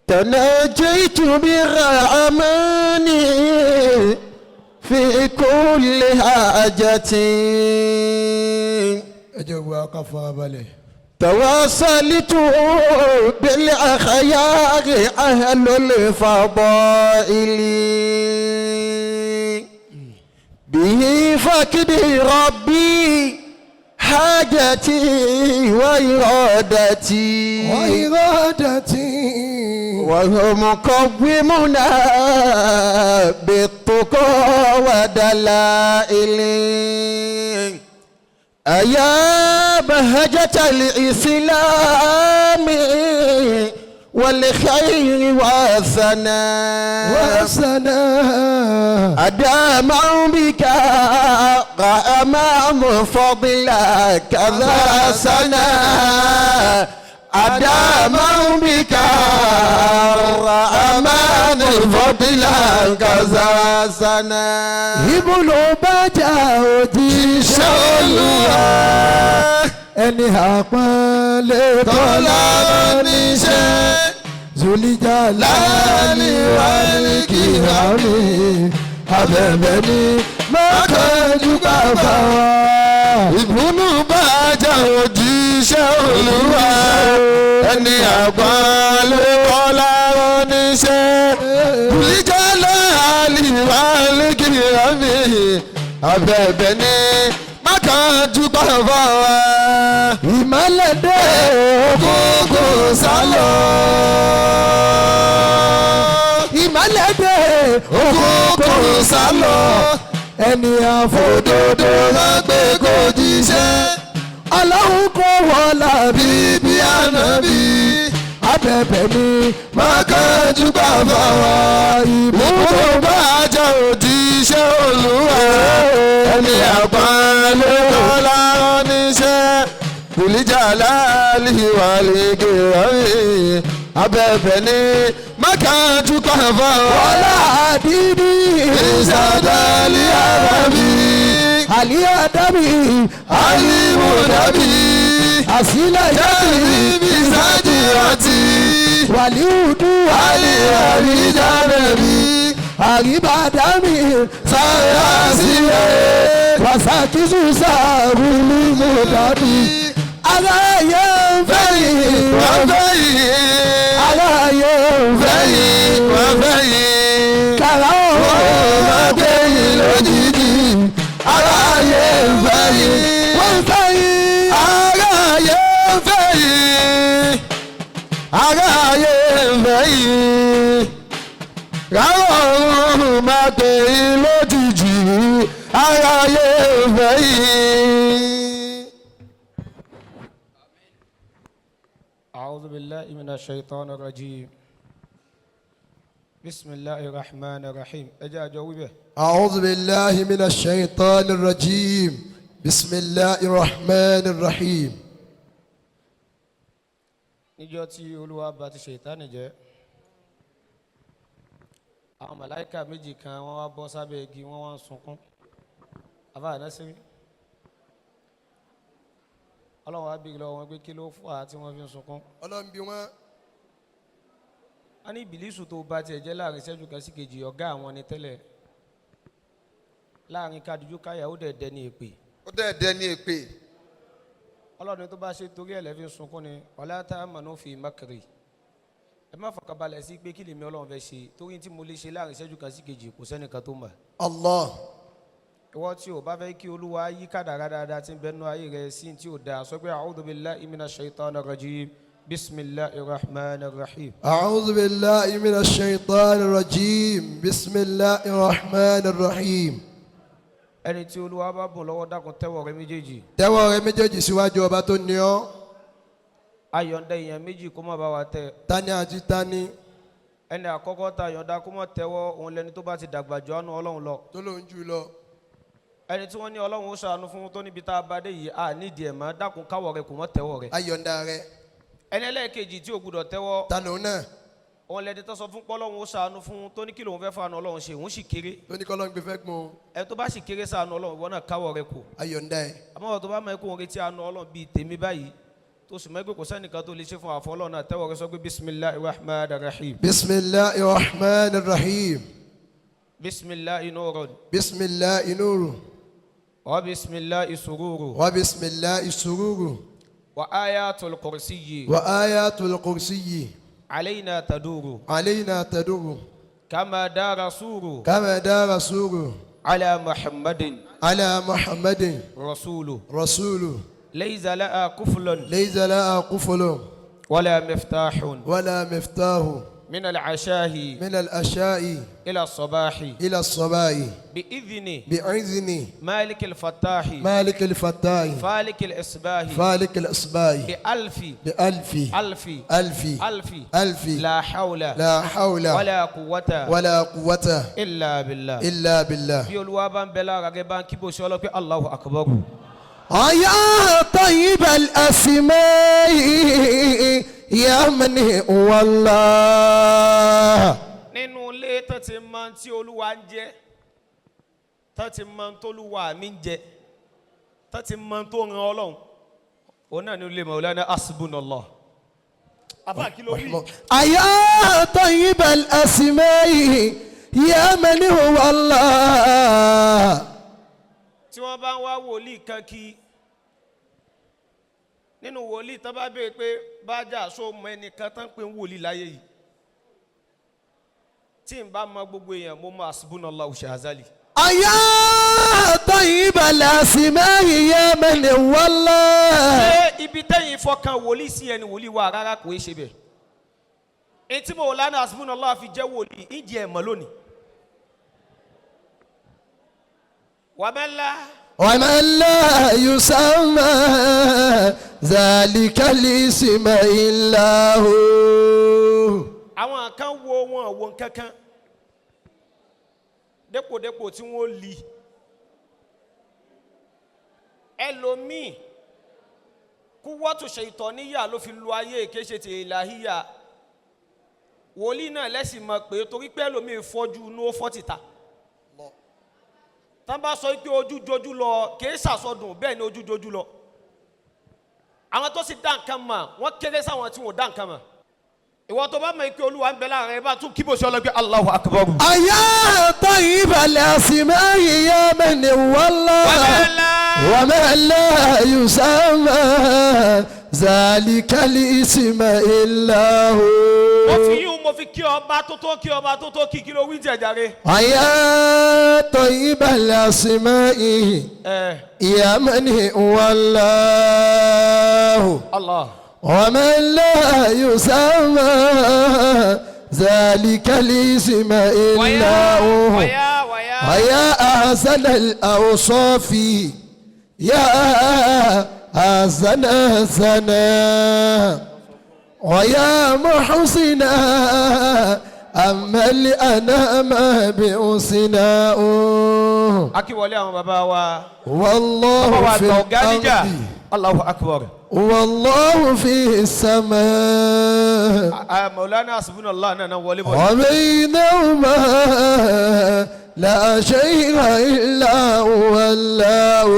تناجيت بالرحمن في كل حاجة. Ẹ jẹ́ gbogbo ká farabalẹ̀. تواصلت بالأخيار أهل الفضائل به فكد ربي حاجتي وإرادتي. وإرادتي. وهو مقومنا بالتقى ودلائل. أيا بهجة الإسلام والخير والثناء. والثناء. أدام بك رأمام فضلك كذا سنة، أدام بك رأمان فضلك كذا سنة. Ibùnú bàjá òjíṣẹ́ Olúwa, ẹni àpọ́nlé tọ́lá níṣẹ́ Zulija láàlì wàlí kìlámi abẹ̀bẹ̀ ní mọ́kànjú bàbá wa. Ìbùnú bàjá òjíṣẹ́ Olúwa, ẹni àpọ́nlé kọ́lá níṣẹ́ kùlíjà láàlì wàlí kìlámi abẹ́bẹ́ ní mákàndú bàbá wa. Ìmọ̀lẹ̀ dé. Òkùnkùn sálọ. Ìmọ̀lẹ̀ dé. Òkùnkùn sálọ. Ẹni àfòdodo òdodo rán pé kò jíṣẹ́. Ọlọ́run kò wọlá bíbí ànábì. Abẹ̀bẹ̀ ní mákàndú bàbá wa. Ìbùkún bá jẹ́ òjíṣẹ́ Olúwa, ẹni àpọ́nlé kọ́lá níṣẹ́ kùlíjà láàlì wàlígì rọ̀mí abẹ́bẹ̀ ní mákàndú bàbá wa. Wọlá àdídì. Ìsàdálì àràbí. Àlí àdámì. Alimudabi. Àsílẹ̀. Jáde bí sájìrántì. Wàlíùdú. Ali àríjànàbí. Àríbàdámì. Sáyà sílẹ̀. Wàsàkísù sàrúlù mọ̀dábì. Aráyé ń fẹ́ yìí. Wọ́n fẹ́ yìí. Aráyé ń fẹ́ fẹ́ yìí. yìí. Wọ́n fẹ́ yìí. Kàrá Wọ́n òun. máa gbé yìí lójijì. Aráyé ń fẹ́ yìí. Wọ́n fẹ́ yìí. Aráyé ń fẹ́ yìí. Aráyé ń fẹ́ yìí. Káwọn ọ̀run máa gbé yìí lójijì. Aráyé ń fẹ́ yìí. أعوذ بالله من الشيطان الرجيم، بسم الله الرحمن الرحيم. أجا جوبه. أعوذ بالله من الشيطان الرجيم، بسم الله الرحمن الرحيم. Níjọ́ tí Olúwa bá ti ṣètánì jẹ́, àwọn màláìka méjì kan wọ́n wá bọ́ sábẹ́ igi, wọ́n wá ń sunkún. Àbá ànásírí Ọlọ́run wá bí lọ́wọ́ wọn pé kí ló fà á tí wọ́n fi ń sunkún? Ọlọ́run bí wọ́n. Wọ́n ní ìbílísù tó bá tiẹ̀ jẹ́ láàrin ìṣẹ́jú kan sí kejì, ọ̀gá àwọn ni tẹ́lẹ̀, láàrin kadìjú káyà ó dẹ̀ dẹni èpè. Ó dẹ̀ dẹni èpè. Ọlọ́run tó bá ṣe torí ẹ̀ lẹ́fi sunkún ni wala ta'manu fi makri, ẹ má fọkànbalẹ̀ sí pé kí lèmi Ọlọ́run fẹ́ ṣe, torí tí mo lè ṣe láàrin ìṣẹ́jú kan sí kejì, kò sẹ́nìkan tó mọ̀. Allah. Ìwọ tí o bá fẹ́ kí Olúwa yí kádàrá dáadáa tí ń bẹ nínú ayé rẹ sí tí o dáa, sọ pé a'udhu billahi minash shaitanir rajim, bismillahir rahmanir rahim. أعوذ بالله من الشيطان الرجيم، بسم الله الرحمن الرحيم. Ẹni tí Olúwa bá bùn lọ́wọ́, dákun tẹ́wọ́ rẹ méjèèjì. Tẹ́wọ́ rẹ méjèèjì síwájú ọba tó ní ọ́. Ayọ̀ǹda èèyàn méjì kó má bá wa tẹ. Tani àti tani? Ẹni àkọ́kọ́ ta yọ̀ǹda kó má tẹ́wọ́, òun lẹni tó bá ti dàgbà jù ánú Ọlọ́run lọ. Tó lóun jù lọ. Ẹni tí wọ́n ní Ọlọ́run ó ṣàánú fún tó níbi tá a bá dé yìí, a nídìí ẹ̀ mọ́, dákun káwọ́ rẹ kò mọ́ tẹ́wọ́ rẹ. Ayọ̀ǹda rẹ. Ẹni ẹlẹ́ẹ̀kejì tí ò gbúdọ̀ tẹ́wọ́, Ta lòun náà? òun lẹni tó sọ fún pọ́lọ́run ó ṣàánú fún tó ní kí lòun fẹ́ fàánú Ọlọ́run ṣe, òun sì kéré. Tó ní kọ́lọ́n gbé fẹ́ gbọ́n. Ẹni tó bá sì kéré ṣàánú Ọlọ́run, ìwọ náà káwọ́ rẹ kù. Ayọ̀ǹda ẹ̀. Àmọ́ tó bá mọ̀ ẹ́ kó ń retí àánú Ọlọ́run bíi tèmi báyìí, Tó sì mọ̀ pé kò sẹ́nìkan tó lè ṣe fún àfọlọ́ náà tẹ́wọ́ rẹ sọ pé bisimilahi rahman rahim. بسم الله الرحمن الرحيم. Bisimilahi nurun. بسم الله نور. Wa bisimilahi sururu. وبسم الله سرور. Wa ayatul kursiyyi. وآيات الكرسي. Alayna taduru. علينا تدور. Kama dara suru. كما دار سور. Ala muhammadin. على محمد. Rasulu. رسول. Laysa laha kuflun. ليس لها قفل. Wala miftahun. ولا مفتاح. Min al-ashahi. من الأشياء. Ila sabahi. إلى الصباح. Bi idhni. بإذن. مالك الفتاح. مالك الفتاح. فالك الإصباح. فالك الإصباح. بألف. بألف. ألف. ألف. ألف. ألف. لا حول. لا حول. ولا قوة. ولا قوة. إلا بالله. إلا بالله. Bí Olúwa bá ń bẹ lára rẹ bá ń kíbo sí ọlọ́pẹ́ Allahu Akbar. يا طيب الأسماء يا من هو الله. Nínú ilé tó ti mọ tí Olúwa ń jẹ, tó ti mọ tólúwa mi ń jẹ, tó ti mọ tó ran Ọlọ́run, òun náà ní ilé Maulana Hasbunallah. Àbá kí ló wí? يا طيب الأسماء يا من هو الله. Tí wọ́n bá ń wá wòlíì kan kí nínú wòlíì tán bá béèrè pé bájà só mọ ẹnìkan tán pé ń wòlíì láyé yìí, tí n bá mọ gbogbo èèyàn mo mọ Hasbunallahu Shazali. يا طيب الأسماء يا من هو الله. Ṣé ibi tẹ́yìn fọkàn wòlíì sí ẹni wòlíì wa rárá kò í ṣe bẹ́ẹ̀. Etí mo lánàá Hasbunallahu fi jẹ́ wòlíì ìjì ẹ̀ mọ́ lónìí. Wàmẹ́lá. ومن لا يسمى ذلك الاسم إلا هو. Àwọn kan wo wọn wo nkankan dépòdépò tí wọn li ẹlòmíì kúwọ́tò ṣètò níyà ló fi lu ayé kéṣe ti ìlàhíyà wòlíì náà lẹ́sìn mọ̀ pé torí pé ẹlòmíì fọ́jú inú ó fọ́ tìta tán bá sọ pé ojú jojú lọ kìí sàsọdùn bẹ́ẹ̀ ni ojú jojú lọ àwọn tó sì dá nǹkan mọ̀ wọ́n kéré sáwọn tí wọ́n dá nǹkan mọ̀ ìwọ tó bá mọ̀ pé Olúwa ń bẹ láàrin ẹ bá tún kíbo sí ọlọ́gbẹ́ Allahu Akbar. يا طيب الأسماء يا من هو الله. ومن لا يسمى ذلك الاسم إلا Mo هو. fi yín mo fi kí ọba tó tó kí ọba tó tó kí kí ló wí jẹjàre. يا طيب الأسماء Ẹ يا من هو الله. Allah. ومن لا يسمى ذلك الاسم إلا هو. Wàyà wàyà. ويا أحسن الأوصاف يا أحسن الثناء ويا محسنا أما الأنام بحسناء. Akíwọlé àwọn bàbá wa. والله Bàbá wa في Tọ̀gánìjà. الأرض. Allahu Akbar. والله في السماء. Maulana Hasbunallah náà náà wọlé bọ̀. وبينهما لا شيء إلا هو الله.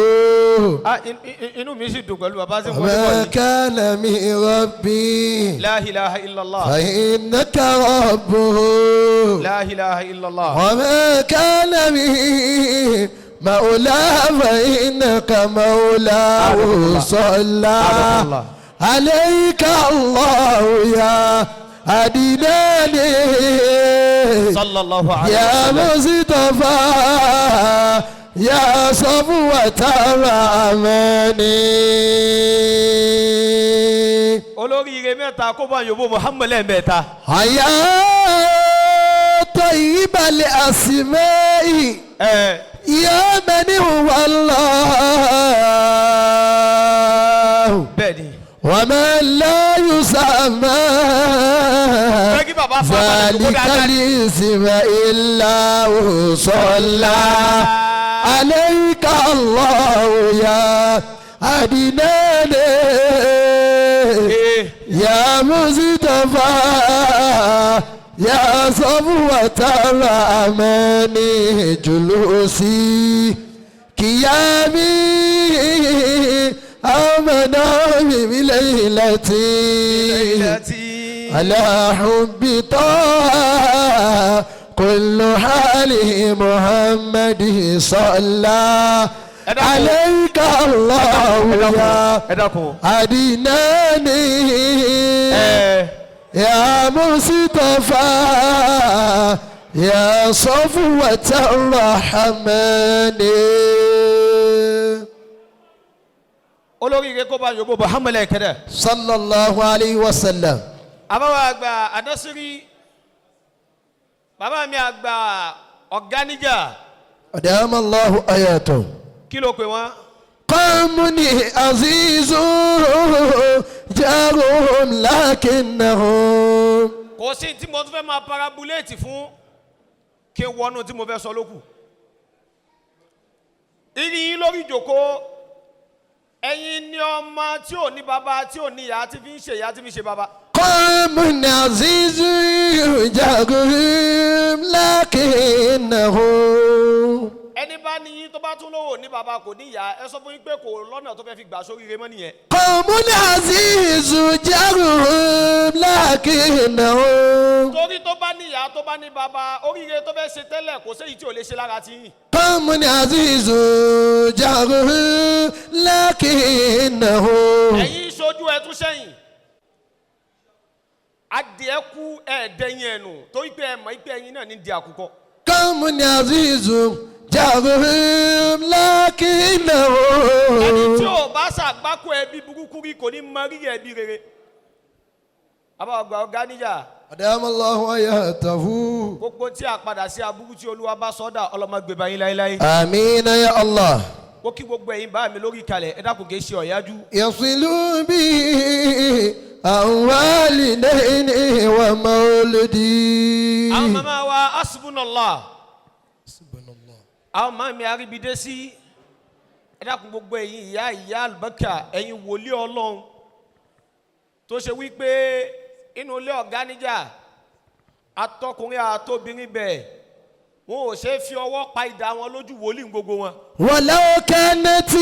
Inú mi sì dùn pẹ̀lú bàbá sí wọlé bọ̀ وما yìí. كان من ربي. La ilaha illallah. فإنك ربه. La ilaha illallah. وما كان من مولى فإنك مولاه. صلى الله. عليك الله يا أدناني. Sallallahu alayhi يا wa sallam. مصطفى يا صفوة الرحمن. Olóríire mẹ́ta kó bá yòbó Muhammad lẹ́ẹ̀mẹ́ta. يا طيب الأسماء. Ẹ يا من هو الله. bẹ́ẹ̀ ni. ومن لا يسمى Fẹ́ kí bàbá fún abàlẹ̀ tó kó ذلك dáadáa. الاسم إلا هو. صلى عليك الله يا أدنان. Ee. يا مصطفى يا صفوة الرحمن. جلوسي قيامي أمنا بليلتي على حب طه كل حال محمد صلى عليك الله يا Ẹ dákun. عدناني Ẹ يا مصطفى يا صفوة الرحمن. Olóríire kó bá yòóbó Muhammed kẹdẹ. صلى الله عليه وسلم. Àbáwá àgbà Adásírí, bàbá mi àgbà ọ̀gáníjà. أدام الله آياته. Kí ló pè wọ́n? قوم عزيز جارهم لكنهم Kò sí tí mo tún fẹ́ máa parabuléètì fún kí n wọnú tí mo fẹ́ sọ lókù. Ìrìn yín lórí ìjòkó, ẹ̀yin ni ọmọ tí ò ní bàbá, tí ò ní ìyá, tí fi ń ṣe ìyá, tí fi ń ṣe bàbá. قوم عزيز جارهم لكنهم Ẹni bá ní yín tó bá tún lówó ní bàbá, kò ní ìyá, ẹ sọ fún yín pé kò lọ́nà tó fẹ́ fi gbà sóríire mọ́ nìyẹn. قوم عزيز جارهم لكنهم Torí tó bá ní ìyá, tó bá ní bàbá, oríire tó fẹ́ ṣe tẹ́lẹ̀, kò séyìí tí ò lè ṣe lára ti yín. قوم عزيز جارهم لكنهم Ẹ̀yin ṣojú ẹ tún sẹ́yìn, adìẹ kú ẹ̀ẹ́dẹ́yìn ẹ̀nù, torí pé ẹ mọ̀ pé ẹ̀yin náà ní di àkùkọ. قوم عزيز جارهم Ẹni لكنهم tí ò bá ṣàgbákò ẹbí burúkú rí, kò ní mọ rírì ẹbí rere. Bàbá ọgbà ọ̀gá níjà. أدام الله آياته. Gbogbo tí a padà sí aburú tí Olúwa bá sọ́dà, ọlọ́mọ gbé yín láéláé. آمين يا الله. Ó kí gbogbo ẹ̀yin bá mi lórí ìkàlẹ̀, ẹ dákun, kì í ṣe ọ̀yájú. يصل به عن والدين ومولدي. Àwọn màmá wa asubunallah, àwọn màmá mi aríbidé sí, ẹ dákun, gbogbo ẹ̀yin ìyá, ìyá àlùbákà, ẹ̀yin wòlíì Ọlọ́run tó ṣe wípé inú ilé ọ̀gá níjà, atọkùnrin àtobìnrin bẹ́ẹ̀, wọn ò ṣe é fi ọwọ́ pa idà wọn lójú, wòlíì gbogbo wọn. ولو كانت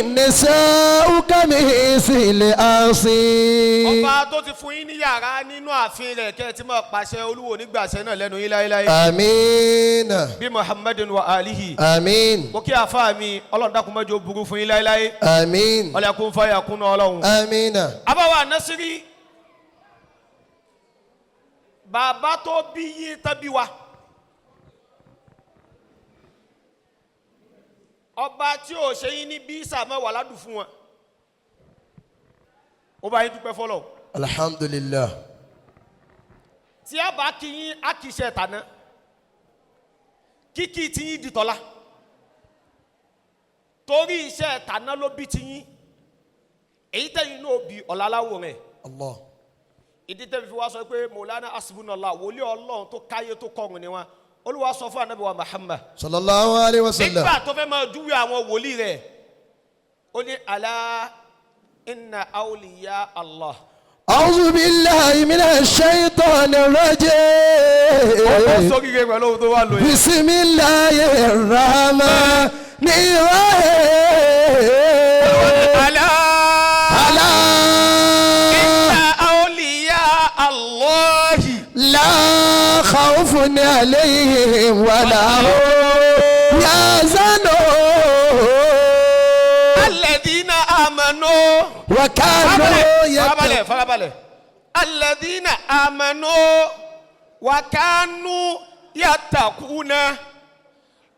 النساء كمثل عاصي. Ọba tó ti fún yín ní yàrá nínú ààfin rẹ̀ kẹ́ ẹ ti máa pàṣẹ, Olúwo nígbàṣẹ náà lẹ́nu yín láéláé. آمين. Bí Muhammadin wa alihi. آمين. Mo kí àfa mi, Ọlọ́run dákun mọ́jọ burú fún yín láéláé. آمين. Ọlọ́kun fáyà kúnná Ọlọ́run. آمين. Abáwa Nasiri, bàbá tó bí yín tán bí wa, ọba tí ò ṣe yín ní bí sàmọ́ wà ládùn fún wọn, ó bá yín dúpẹ́ fọlọ́. الحمد لله. Tí a bá kí yín, á kì í ṣe tàná, kíkí tí yín di tọ́lá, torí iṣẹ́ tàná ló bí ti yín, èyí tẹ̀yìn náà bí ọ̀làláwò rẹ̀. الله. Ìdí tẹ́bi fi wá sọ pé Mọ̀lánà asibunala, wòlíì Ọlọ́run tó káyé tó kọrùn ni wọn, Olúwa sọ fún anabi wa Muhammad صلى الله عليه وسلم. nígbà tó fẹ́ máa júwe àwọn wòlíì rẹ̀, ó ní ألا إن أولياء الله. أعوذ بالله من الشيطان الرجيم. Ó sọ kíkẹ́ pẹ̀lú ohun tó wà lóye. بسم الله الرحمن الرحيم. ألا ألا إن أولياء الله لا خوف عليهم ولا هم يحزنون. الذين آمنوا. وكانوا Farabalẹ̀, يتقون. farabalẹ̀. الذين آمنوا وكانوا يتقون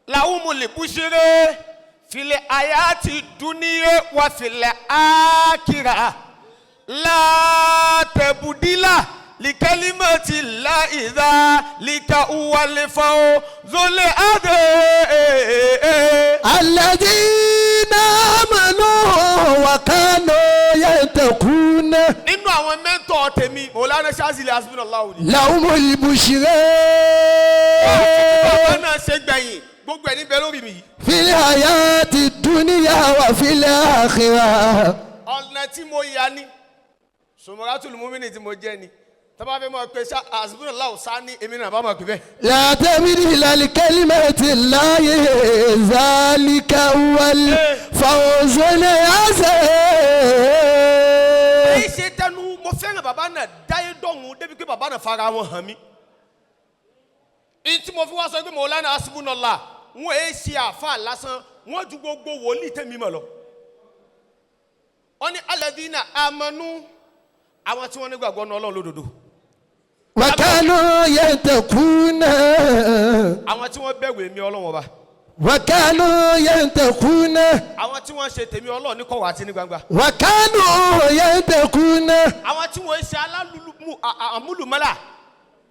لهم البشرى في الحياة الدنيا وفي الآخرة لا تبديل لكلمات الله ذلك هو الفوز العظيم. الذين آمنوا وكانوا يتقون. Nínú àwọn mentor tèmi, Mọ̀lánà Ṣáàzìlẹ̀ Asbinallahu ni. لهم البشرى. Bàbá náà ṣe gbẹ̀yìn, gbogbo ẹ̀ níbẹ̀ lórí mi yìí. في الحياة الدنيا وفي الآخرة. Ọ̀nà tí mo yà ni Sùmùràtùlù Múmínì tí mo jẹ́ ni. Tọ́ba fẹ́ mọ̀ pé Hasbunallahu sani èmi náà bá mọ̀ pé bẹ́ẹ̀. لا تبديل لكلمات الله ذلك هو الفوز العظيم. Èyí ṣe tẹnu mo fẹ́ràn bàbá náà dáyé dọ̀hún débi pé bàbá náà fara wọn hàn mí. Ìyí tí mo fi wá sọ pé Maulana Hasbunallah wọn èé ṣe àáfàá lásán, wọn ju gbogbo wòlíì tẹ̀mí mọ̀ lọ. Wọ́n ní alladhina amanu, àwọn tí wọ́n nígbàgbọ́ nu Ọlọ́run lódodo. وكانوا يتقون. Àwọn tí wọ́n bẹ̀rù èmi Ọlọ́run ọba. وكانوا يتقون. Àwọn tí wọ́n ṣe tèmi Ọlọ́run ní kọ̀wọ̀ àti ní gbangba. وكانوا يتقون. Àwọn tí wọ́n ṣe alálùmú àmúlùmọ́là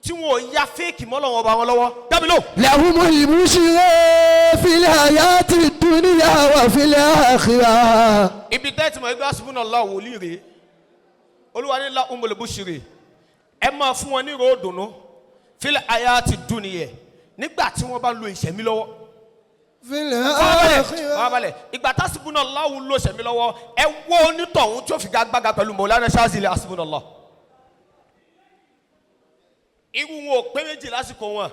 tí wọ́n ò ya fake mọ́ Ọlọ́run ọba wọn lọ́wọ́. Dábìlò. لهم البشرى في الحياة الدنيا وفي الآخرة. Ibi tẹ́ ti mọ̀ ẹgbẹ́ Hasbunallah wòlíì rèé. Olúwa ní lahumul bushri, ẹ máa fún wọn ní ìró òdùnnú fil hayati dunya nígbà tí wọ́n bá lo ìṣẹ̀mí lọ́wọ́. في Farabalẹ̀, الآخرة. farabalẹ̀. Ìgbà tá Hasbunallah lo ìṣẹ̀mí lọ́wọ́, ẹ wọ́ onítọ̀hún tí ó fi gbàgbàgà pẹ̀lú Maulana Shazili Hasbunallah. Irú wọn ò pé méjì lásìkò wọn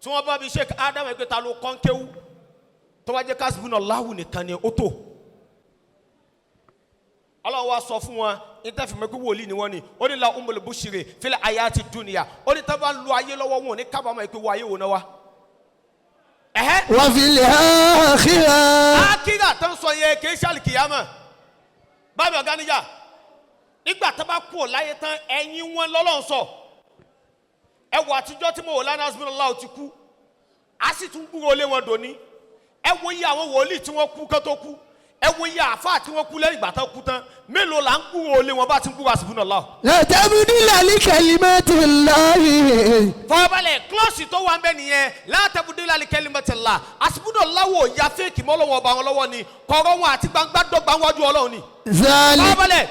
tí wọ́n bá bí Sheikh Adam ẹgbẹ́ ta ló kọ́ńkéwú tó wá jẹ́ Hasbunallah nìkan ni ó tó. Ọlọ́run wa sọ fún wọn ìtẹ́fìmẹ́kú wòlíì ni wọ́n ni ó ní la umul bushiri fil hayati dunya, ó ní tá bá lu ayé lọ́wọ́ wọn ò ní kábàámọ̀ ìpè wọ ayé wò náà wa. Ẹ̀hẹ́. وفي الآخرة. Akira tó ń sọ yẹn kì í ṣe àlìkìyàmọ̀ báyìí ọ̀gá níjà nígbà tó bá kú ò láyé tán ẹ̀yìn wọn lọ́lọ́run sọ. Ẹ wọ àtijọ́ tí mo wò lánàá Hasbunallah ti kú, a sì tún gbúrò lé wọn dòní. Ẹ wo iye àwọn wòlíì tí wọ́n kú kán tó kú, ẹ wo iye àáfàá tí wọ́n kú lẹ́yìn ìgbà tán kú tán, mélòó là ń gbúrò lé wọn bá ti ń gbúrò Hasbunallah. لا تبديل لكلمات الله. Fọwọ́balẹ̀, kílọ̀sì tó wà ń bẹ nìyẹn, la tabdila li kalimatillah. Hasbunallah wò ya fake mọ́ lọ́wọ́ ọba wọn lọ́wọ́ ni, kọ̀rọ̀ wọn àti gbangba dọ́gba wájú Ọlọ́run ni. ذلك Fọwọ́balẹ̀,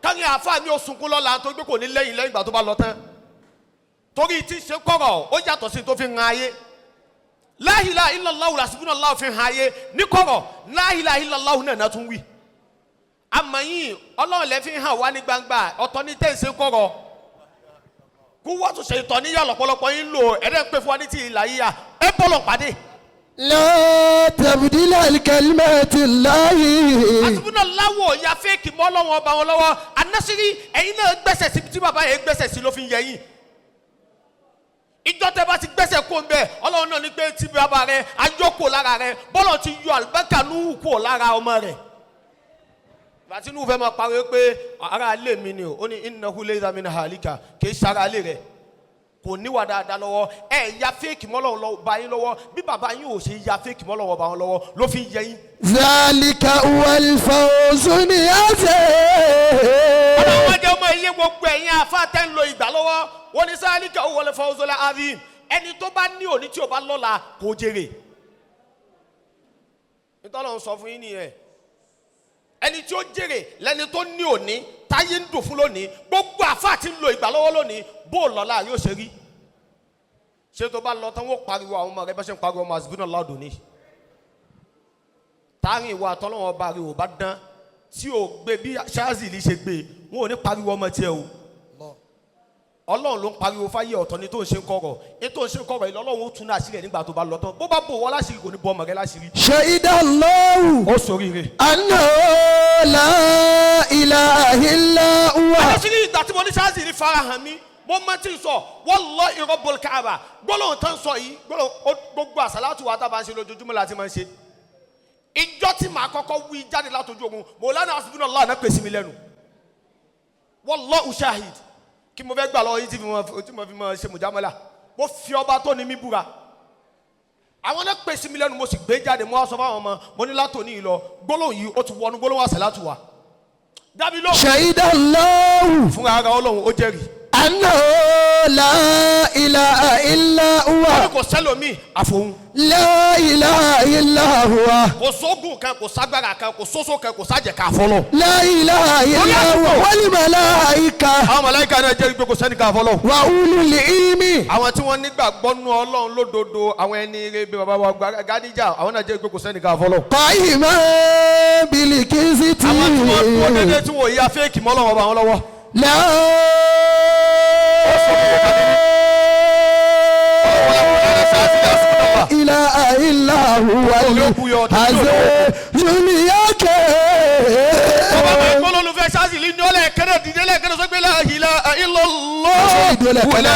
káyọ̀ àáfàá mi ò sunkún lọ́la tó gbé kò ní lẹ́yìn lẹ́yìn ìgbà tó bá lọ tán, torí tí ń ṣe kọ̀rọ̀ ó yàtọ̀ sí tó fi hàn ayé. La ilaha illallah Hasbunallah fi hàn ayé ní kọ̀rọ̀, la ilaha illallah náà tún wí. Àmọ́ yìí Ọlọ́run lẹ́ fi hàn wá ní gbangba, ọ̀tọ̀ ní tẹ̀ ń ṣe kọ̀rọ̀ kú wọ́n tún ṣe ìtọ́ níyà lọ́pọ̀lọpọ̀ yín lò ẹ̀rẹ́ ń pè fún wa ní ti ìlà yíyà ẹ bọ́lọ̀ pàdé. لا تبديل لكلمات الله. Hasbunallah wò ya fake mọ́ lọ́wọ́ ọba wọn lọ́wọ́. Anásírí ẹ̀yin náà gbẹ́sẹ̀ sí tí bàbá yẹn gbẹ́sẹ̀ sí ló fi ń yẹ yín. Ìjọ tẹ bá ti gbẹ́sẹ̀ kó ń bẹ̀, Ọlọ́run náà ní pé tí bàbá rẹ ajọ́ kò lára rẹ, bọ́lọ̀ ti yọ àlùbáríkà Núhù kúrò lára ọmọ rẹ̀. Bàtí Núhù fẹ́ máa pariwo pé ará ilé mi ni o, ó ní innahu laysa min ahlika, kì í ṣara ilé rẹ̀, kò níwà dáadáa lọ́wọ́. Ẹ ya fake mọ́ Ọlọ́run lọ bá yín lọ́wọ́, bí bàbá yín ò ṣe ya fake mọ́ Ọlọ́run bá wọn lọ́wọ́ ló fi ń yẹ yín. ذلك هو الفوز العظيم. Ọlọ́run jẹ́ ọmọ ilé gbogbo ẹ̀yin àfa tẹ́ ń lo ìgbà lọ́wọ́, wọ́n ní zalika huwal fawzul azim. Ẹni tó bá ní òní tí ò bá lọ́la kò jèrè. Nítorí Ọlọ́run sọ fún yín nìyẹn, ẹni tí ó jèrè lẹni tó ní òní táyé ń dùn fún lónìí. Gbogbo àfa tí ń lo ìgbà lọ́wọ́ lónìí, bó lọ́la yóò ṣe rí? Ṣé tó bá lọ tán wọ́n pariwo àwọn ọmọ rẹ bá ṣe ń pariwo ọmọ Hasbunallah dòní? Táàrin ìwà àtọ́lọ́wọ́n ọba rẹ ò bá dán tí ò gbé bí Ṣáàzìlì ṣe gbé, wọn ò ní pariwo ọmọ tiẹ̀ o. Ọlọ́run ló ń pariwo fáyé, ọ̀tọ̀ ni tó ń ṣe ń kọ̀rọ̀ ní tó ń ṣe ń kọ̀rọ̀ yìí lọ́lọ́run ó tún náà sílẹ̀ nígbà tó bá lọ tán. Bó bá bò wọ́n láṣìírí, kò ní bọ́ ọmọ rẹ láṣìírí. شهد الله Ó ṣoríire. أنه لا إله إلا هو. Adésínì, ìgbà tí mo ní Ṣáàzìlì farahàn mi, mo máa ti sọ wallahi rabbul Kaaba, gbólóhùn tán sọ yìí, gbólóhùn gbogbo àsálàtù wa tá a bá ń ṣe lójoojúmọ́ láti máa ń ṣe. Ìjọ tí màá kọ́kọ́ wí jáde látọjú ogun, Maulana Hasbunallah náà pèsè mi lẹ́nu, wallahu shahid. Kí mo fẹ́ gbà lọ́wọ́ yìí tí mo fi mọ ṣe mùjámọ́lá, mo fi ọba tó ní mi búra, àwọn náà pèsè mi lẹ́nu, mo sì gbé jáde. Mo wá sọ fáwọn ọmọ, mo ní látòní yìí lọ, gbólóhùn yìí ó ti wọnú gbólóhùn àsálàtù wa dábì lóhùn. شهد الله Fúnra ara Ọlọ́run ó jẹ́rìí. أنه لا إله إلا Wọ́n ní هو. kò sẹ́lòmíì àfòun. لا إله إلا هو. Kò sóògùn kan, kò ságbára kan, kò sóso kan, kò sájẹ̀ kan àfọlọ́. لا إله إلا هو والملائكة. Àwọn màláíkà náà jẹ́rìí pé kò sẹ́ni kan àfọlọ́. وأولو العلم. Àwọn tí wọ́n nígbàgbọ́ nú Ọlọ́run lódodo, àwọn ẹni ire bí bàbá wa Gádíjà, àwọn náà jẹ́rìí pé kò sẹ́ni kan àfọlọ́. قائما بالقسط. Àwọn tí wọ́n dúró déédéé tí wọ́n ya fake mọ́ Ọlọ́run ọba wọn lọ́wọ́. لا إله إلا هو العزيز Ọba máa ń الحكيم. gbọ́ lólùfẹ́ Ṣáàzìlì ní ọlẹ́ kẹ́rẹ́ dìde lẹ́ẹ̀kẹ́rẹ́ sọ pé la ilaha illallah. Ṣé ìdílé lẹ́ẹ̀kan náà?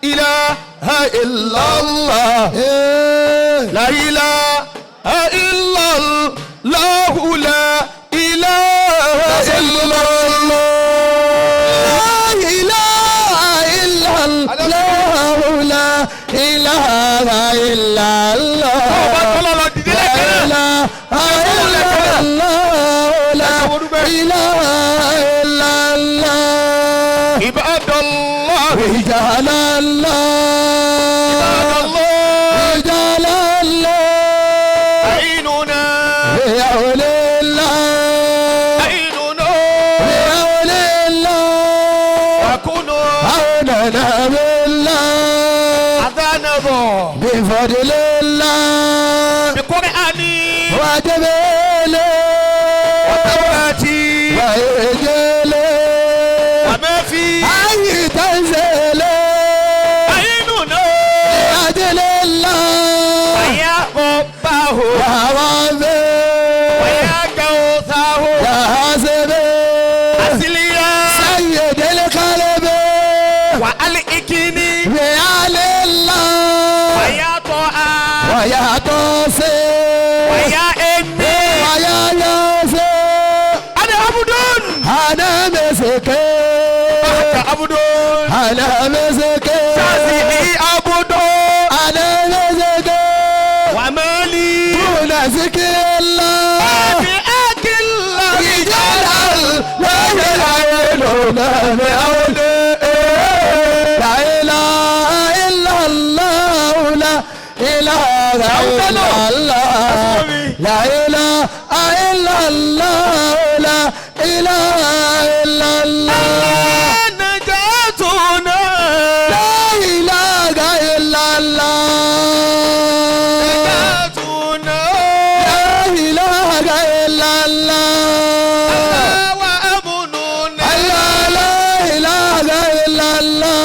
La ilaha illallah. La ilaha illallah. La ilaha illallah. لا إله إلا الله لا إله إلا الله. Ọba tọ́lọ́ lọ dìde lẹ́ẹ̀kẹ́rẹ́. لا إله إلا الله لا إله إلا الله. Ibadallah. رجال الله. Ibadallah. رجال الله. Ainuna. يا أولي الله. Ainuna. يا أولي الله. Akunu. عوننا بالله. Adánabọ̀. بفضل الله. Bikur'ani. وجبله. Watawrati. وإنجيله. Wa fi. أي تنزيله. Ainuna. لأجل الله. Wàyà rọ̀báhù. يا ربي. Wàyà gàwùsáhù. يا حاسبي. Asiliya. سيد القلب. Wà alìkíní. بعلي الله. Wàyà tọ́a. ويا طاسي. Wàyà ẹni. ويا ياسر. Ana abudun. أنا مسكين. Bàtà abudun. أنا مسكين. Sazili abudun. أنا مسكين. Wà mẹ́lì. دون ذكر الله. Àbí akílà. رجال لا يلعنون بعون. لا إله إلا الله لا إله إلا الله لا إله إلا الله لا إله إلا الله. Najatuna. لا إله إلا الله. Najatuna. لا إله إلا الله. Wa amununa. الله لا إله إلا الله.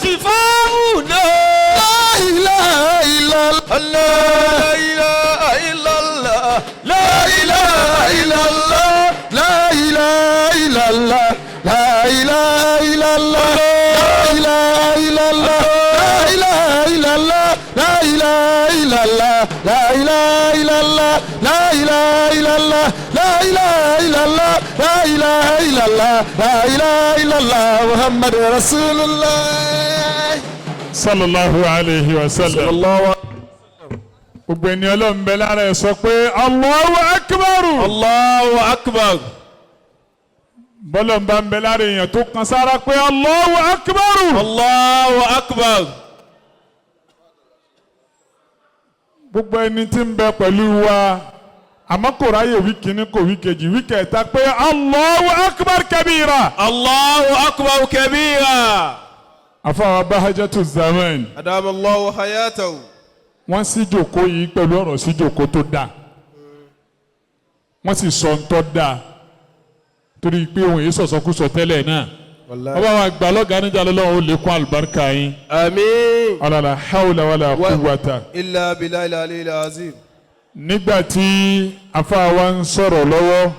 Shifauna. لا إله إلا الله. La ilaha illallah. لا إله إلا الله. لا إله إلا الله. لا إله إلا الله. لا إله إلا الله. لا إله إلا الله. لا إله إلا الله. لا إله إلا الله. لا إله إلا الله. لا إله إلا الله. لا إله إلا الله. محمد رسول الله. Sallallahu alayhi wa sallam. Gbogbo ẹni Ọlọ́run bẹ lára ẹ̀ sọ pé Allahu akbar. Allahu akbar. Bọ́lọ̀ ń bá ń bẹ lára èèyàn tó kan sára pé Allahu akbar. Allahu akbar. Gbogbo ẹni tí ń bẹ pẹ̀lú wa àmọ́ kò ráyè wí kíní kò wí kejì wí kẹta pé Allahu akbar kabira. Allahu akbar kabira. Àfọwọ́ Bahajatu Zaman. أدام الله حياته. Wọ́n sì jòkó yìí pẹ̀lú ọ̀rọ̀ sí jòkó tó dáa, wọ́n sì sọ ń tọ́ dáa torí pé òun èyí sọ̀sọ́kúsọ tẹ́lẹ̀ náà. Wọ́n bá wa gbà lọ́gàá níjà lọ́wọ́ ó lè kún àlùbáríkà yín. آمين. Alala hawla wala quwwata. إلا بالله العلي العظيم. Nígbà tí afáwa ń sọ̀rọ̀ lọ́wọ́,